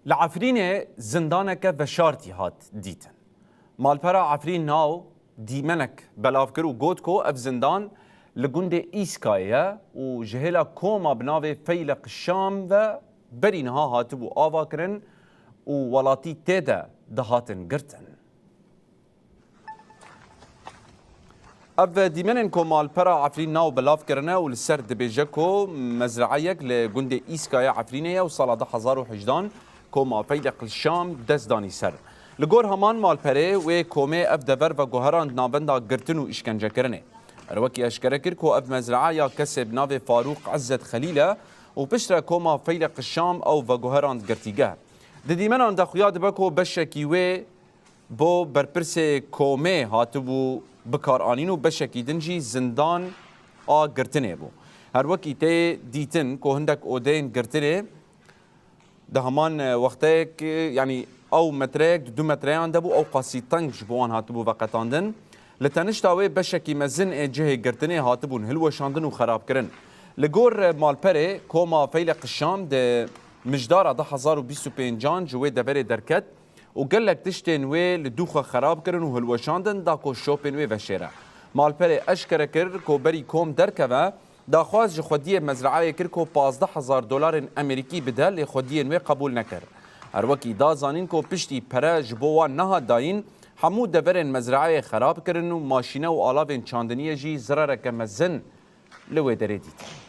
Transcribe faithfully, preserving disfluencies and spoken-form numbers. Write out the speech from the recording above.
Li Efrînê zindaneke veşartî hat dîtin. Malpera Efrîn Now dîmenek belav kir û got ku ev zindan li gundê Îskayê ye û ji hêla koma bi navê Feyleq Şam ve berî niha hatibû avakirin û welatî tê de dihatin girtin. Ev dîmenên ku malpera Efrîn Now belav kirine û li ser dibêje ku mezraeyek li gundê Îskaya Efrînê ye û sala du hezar û hejdan koma Feyleq li Şam dest danî ser. Li gor heman malperê wê komê ev dever veguherand navenda girtin û îşkencekirinê. Her wekî eşkere kir ku ev mezraa ya kesê bi navê Farûq Ezzet Xelîl e û piştre koma Feyleq Şam ew veguherand girtîgeh. Di dîmenan de xuya dibe ku beşekî wê bo berpirsê komê hatibû bikaranîn û beşekî din jî zindan a girtinê bû. Her wekî tê dîtin ku hindek odeyên girtinê di heman, e, wexteyek, e, yanî ew metreyek di du metreyan de bû, ew qasî teng ji bo wan hatibû veqetandin. Li tenişta wê beşekî mezin ê cihê girtinê hatibûn hilweşandin û xerabkirin. Li gor, e, malperê koma Feyleq Şam di mijdara du hezar û bîst û pêncan ji wê deverê derket û gelek tiştên wê li dû xwe xerab kirin û hilweşandin da ku şopên wê veşêre. Malperê eşkere kir ku berî kom derkeve, daxwaz ji xwediyê mezraeyê kir ku pazdeh hezar dolarên Amerîkî bide, lê xwediyên wê qebûl nekir. Her wekî da zanîn ku piştî pere ji bo wan nehat dayîn, hemû deverên mezraeyê xerab kirin û maşîne û alavên çandiniyê jî zirareke mezin li wê derê dîtin.